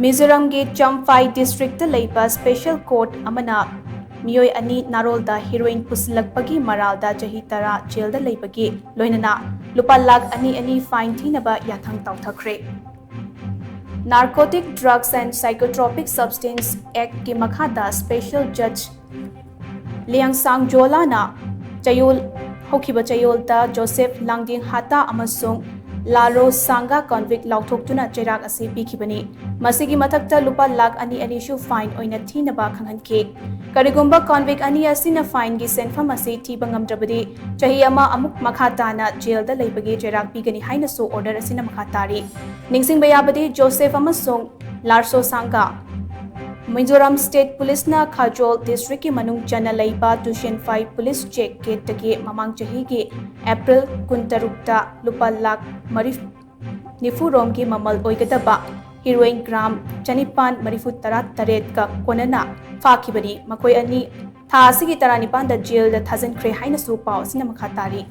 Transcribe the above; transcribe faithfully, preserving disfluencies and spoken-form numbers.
ꯃꯤꯖꯣꯔꯥꯝꯒꯤ Champhai district ꯂꯩꯕ special court ꯑꯃꯅ ꯃꯤꯑꯣꯏ ꯑꯅꯤ ꯅꯥꯔꯣꯜꯗ ꯍꯤꯔꯣꯏꯟ ꯄꯨꯁꯤꯜꯂꯛꯄꯒꯤ ꯃꯔꯥꯜꯗ ꯆꯍꯤ ꯇꯔꯥ ꯖꯦꯜꯗ ꯂꯩꯕꯒꯤ ꯂꯣꯏꯅꯅ ꯂꯨꯄꯥ ꯂꯥꯈ ꯑꯅꯤ ꯑꯅꯤ ꯐꯥꯏꯟ ꯊꯤꯅꯕ ꯌꯥꯊꯪ ꯇꯧꯊꯈ꯭ꯔꯦ꯫ Narcotic Drugs and Psychotropic Substance Actꯀꯤ ꯃꯈꯥꯗ ꯁ꯭ꯄꯦꯁꯦꯜ ꯖꯖ ꯂꯤꯌꯥꯡꯁꯥꯡ ꯖꯣꯂꯥꯅ ꯆꯌꯣꯜ ꯍꯧꯈꯤꯕ ꯆꯌꯣꯜꯗ ꯖꯣꯁꯦꯐ ꯂꯥꯡꯗꯤꯡ ꯍꯥꯇꯥ ꯑꯃꯁꯨꯡ ꯂꯥꯔꯣ ꯁꯥꯡꯒꯥ ꯀꯟꯚꯤꯛ ꯂꯥꯎꯊꯣꯛꯇꯨꯅ ꯆꯩꯔꯥꯛ ꯑꯁꯤ ꯄꯤꯈꯤꯕꯅꯤ꯫ ꯃꯁꯤꯒꯤ ꯃꯊꯛꯇ ꯂꯨꯄꯥ ꯂꯥꯈ ꯑꯅꯤ ꯑꯅꯤꯁꯨ ꯐꯥꯏꯟ ꯑꯣꯏꯅ ꯊꯤꯅꯕ ꯈꯪꯍꯟꯈꯤ꯫ ꯀꯔꯤꯒꯨꯝꯕ ꯀꯟꯚꯤꯛ ꯑꯅꯤ ꯑꯁꯤꯅ ꯐꯥꯏꯟꯒꯤ ꯁꯦꯟꯐꯝ ꯑꯁꯤ ꯊꯤꯕ ꯉꯝꯗ꯭ꯔꯕꯗꯤ, ꯆꯍꯤ ꯑꯃ ꯑꯃꯨꯛ ꯃꯈꯥ ꯇꯥꯅ ꯖꯦꯜꯗ ꯂꯩꯕꯒꯤ ꯆꯩꯔꯥꯛ ꯄꯤꯒꯅꯤ ꯍꯥꯏꯅꯁꯨ ꯑꯣꯔꯗꯔ ꯑꯁꯤꯅ ꯃꯈꯥ ꯇꯥꯔꯤ꯫ ꯅꯤꯡꯁꯤꯡꯕ ꯌꯥꯕꯗꯤ, ꯖꯣꯁꯦꯐ ꯑꯃꯁꯨꯡ ꯂꯥꯔꯁꯣ ꯁꯥꯡꯒꯥ ꯃꯤꯖꯣꯔꯥꯝ ꯁ꯭ꯇꯦꯠ ꯄꯨꯂꯤꯁꯅ ꯈꯥꯖꯣꯜ ꯗꯤꯁꯇ꯭ꯔꯤꯛꯀꯤ ꯃꯅꯨꯡ ꯆꯟꯅ ꯂꯩꯕ ꯇꯨꯁꯦꯟꯐꯥꯏ ꯄꯨꯂꯤꯁ ꯆꯦꯛ ꯒꯦꯠꯇꯒꯤ ꯃꯃꯥꯡ ꯆꯍꯤꯒꯤ ꯑꯦꯄ꯭ꯔꯤꯜ ꯀꯨꯟꯇꯔꯨꯛꯇ ꯂꯨꯄꯥ ꯂꯥꯈ ꯃꯔꯤ ꯅꯤꯐꯨ ꯔꯣꯝꯒꯤ ꯃꯃꯜ ꯑꯣꯏꯒꯗꯕ ꯍꯤꯔꯣꯏꯟ ꯒ꯭ꯔꯥꯝ ꯆꯅꯤꯄꯥꯟ ꯃꯔꯤꯐꯨ ꯇꯔꯥ ꯇꯔꯦꯠꯀ ꯀꯣꯟꯅꯅ ꯐꯥꯈꯤꯕꯅꯤ꯫ ꯃꯈꯣꯏ ꯑꯅꯤ ꯊꯥ ꯑꯁꯤꯒꯤ ꯇꯔꯥꯅꯤꯄꯥꯟꯗ ꯖꯦꯜꯗ ꯊꯥꯖꯤꯟꯈ꯭ꯔꯦ ꯍꯥꯏꯅꯁꯨ ꯄꯥꯎ ꯑꯁꯤꯅ ꯃꯈꯥ ꯇꯥꯔꯤ꯫